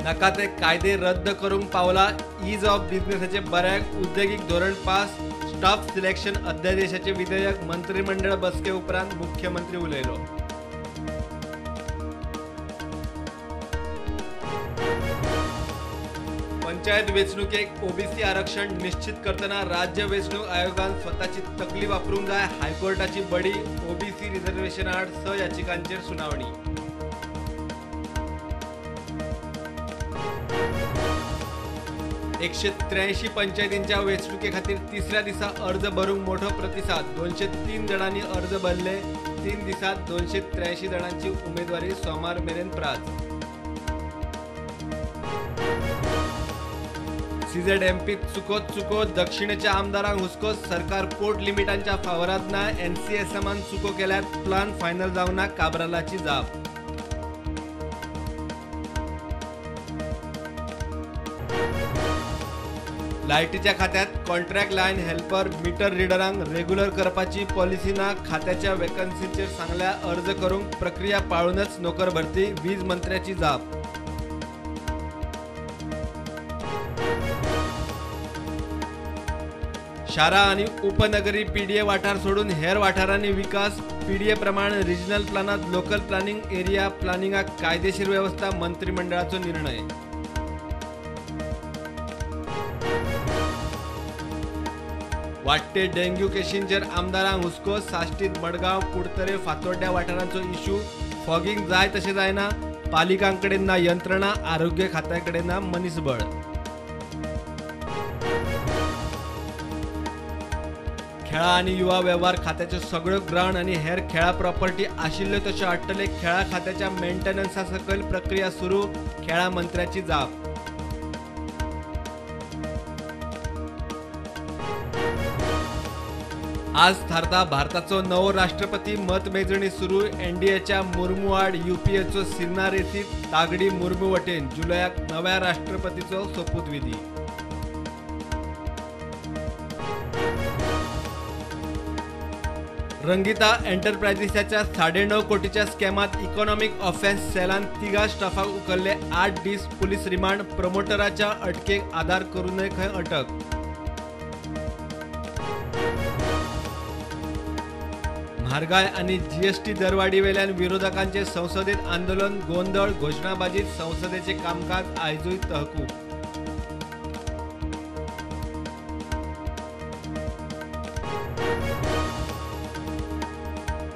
नाका ते कायदे रद्द करूंक पावला. Is of बिझनेसाचे बऱ्याक उद्देगीक धोरण पास. स्टाफ सिलेक्शन अध्यादेशाचे विधेयक मंत्रिमंडळ बसके उपरांत मुख्यमंत्री उलयलो. पंचायत वेंचणुकेक ओबीसी आरक्षण निश्चित करतना राज्य वेंचणूक आयोगान स्वताची तकली वापरूंक जाय. हायकोर्टाची बडी. ओबीसी रिझर्वेशन आड 6 याचिकांचेर सुनावणी. 183 पंचायतींच्या वेंचणुके खातीर तिसऱ्या दिसा अर्ज भरूंक मोठो प्रतिसाद. 203 जाणांनी अर्ज भरले. 3 दिसांत 283 जाणांची उमेदवारी सोमार मेरेन प्राज. सीझेडएमपीत चुकोत चुको. दक्षिणेच्या आमदारांक हुस्को. सरकार पोर्ट लिमिटांच्या फावरांत ना. एनसीएसएमान चुको केल्यार प्लान फायनल जावंक ना. काब्रालाची जाप. लायटीच्या खात्यात कॉन्ट्रॅक्ट लायन हेल्पर मीटर रिडरांक रेग्युलर करपाची पॉलिसी ना. खात्याच्या वेकन्सीचेर सांगल्या अर्ज करूंक प्रक्रिया पाळूनच नोकर भरती. वीज मंत्र्याची जाप. शारां आनी उपनगरी पीडीए वाठार सोडून हेर वाठारांनी विकास. पीडीए प्रमाण रिजनल प्लानांत लोकल प्लानिंग एरिया प्लानिंगाक कायदेशीर वेवस्था. मंत्रिमंडळाचो निर्णय. वाडटे डेंग्यू केशींचेर आमदारांक हुस्को. साश्टीत मडगांव, कुडतरे, फातोड्ड्या वाठारांचो इश्यू. फॉगिंग जाय तशें जायना. पालिकांकडेन ना यंत्रणा, आरोग्य खात्याकडेन ना मनीसबळ. खेळां आनी युवा वेव्हार खात्याच्यो सगळ्यो ग्रावंड आनी हेर खेळां प्रॉपर्टी आशिल्ल्यो तश्यो हाडटले. खेळां खात्याच्या मेंटेनन्सा सकयल प्रक्रिया सुरू. खेळां मंत्र्याची जाप. आज थारता भारताचो नवो राष्ट्रपती. मतमेजणी सुरू. एनडीएच्या मुर्मू आड युपीएचो सिन्हा रेसीत. तागडी मुर्मू वटेन. जुलयाक नव्या राष्ट्रपतीचो सोपूतविधी. रंगिता एंटरप्रायझीसाच्या 9.5 कोटीच्या स्कॅमात इकॉनॉमिक ऑफेन्स सेलान 3 स्टाफाक उखल्ले. 8 दीस पुलीस रिमांड. प्रमोटराच्या अटकेक आदार करूनय खंय अटक. म्हारगाय आनी जीएसटी दरवाडीवेल्यान विरोधकांचे संसदेत आंदोलन. गोंदळ, घोशणाबाजीत संसदेचे कामकाज आयजूय तहकूब.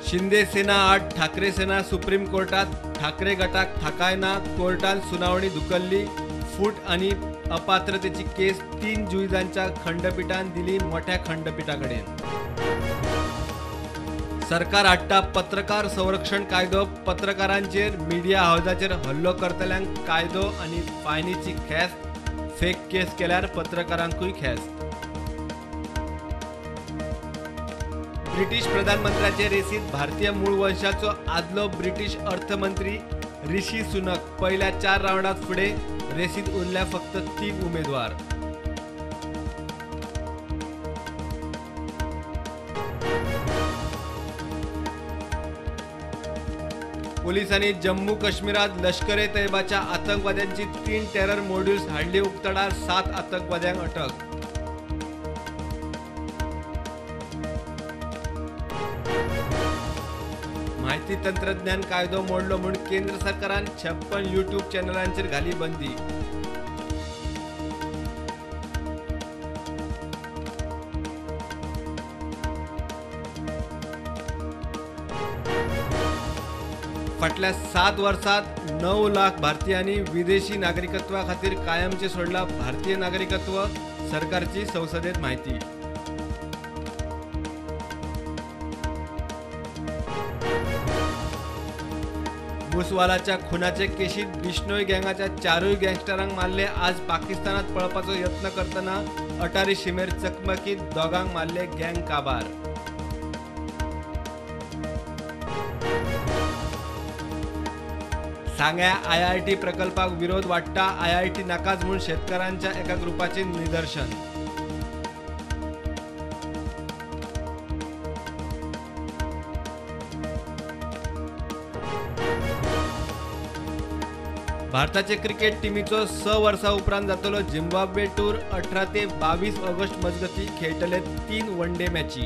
शिंदे सेना आड ठाकरे सेना सुप्रीम कोर्टात. ठाकरे गटाक थाकाय ना. कोर्टान सुनावणी धुकल्ली. फूट आनी अपात्रतेची केस 3 जुईजांच्या खंडपीठान दिली मोठ्या खंडपीठाकडेन. सरकार हाडटा पत्रकार संरक्षण कायदो. पत्रकारांचेर, मिडिया हावजाचेर हल्लो करतल्यांक कायदो आनी फायनीची ख्यास्त. फेक केस केल्यार पत्रकारांकूय ख्यास्त. ब्रिटीश प्रधानमंत्र्याचे रेसीत भारतीय मूळ वंशाचो आदलो ब्रिटीश अर्थमंत्री ऋषी सुनक पहिल्या 4 रावंडात फुडें. रेसीत उरल्या फक्त 3 उमेदवार. पोलिसांनी जम्मू काश्मीरात लष्कर ए तैयबाच्या आतंकवाद्यांची 3 टेरर मॉड्यूल्स हाडली उक्तडार. 7 आतंकवाद्यांक अटक. माहिती तंत्रज्ञान कायदो मोडलो म्हूण केंद्र सरकारान 56 यूट्यूब चॅनलांचेर घाली बंदी. फाटल्या 7 वर्सात 9 लाख भारतीयांनी विदेशी नागरिकत्वा खातीर कायमचे सोडला भारतीय नागरिकत्व. सरकारची संसदेत माहिती. मुसवालाच्या खुनाचे केशीत बिश्नोई गँगाच्या 4 गँगस्टरांक मारले. आज पाकिस्तानात पळपाचो यत्न करतना अटारी शिमेर चकमकीत दोगांक मारले. गँग काबार. सांग्या आयआयटी प्रकल्पाक विरोध वाडटा. आयआयटी नाकाच म्हूण शेतकारांच्या एका ग्रुपाचे निदर्शन. भारताचे क्रिकेट टिमीचो 6 वर्सां उपरांत जातलो झिम्बाब्वे टूर. 18 ते 22 ऑगस्ट मजगतीं खेळटले 3 वन डे मॅची.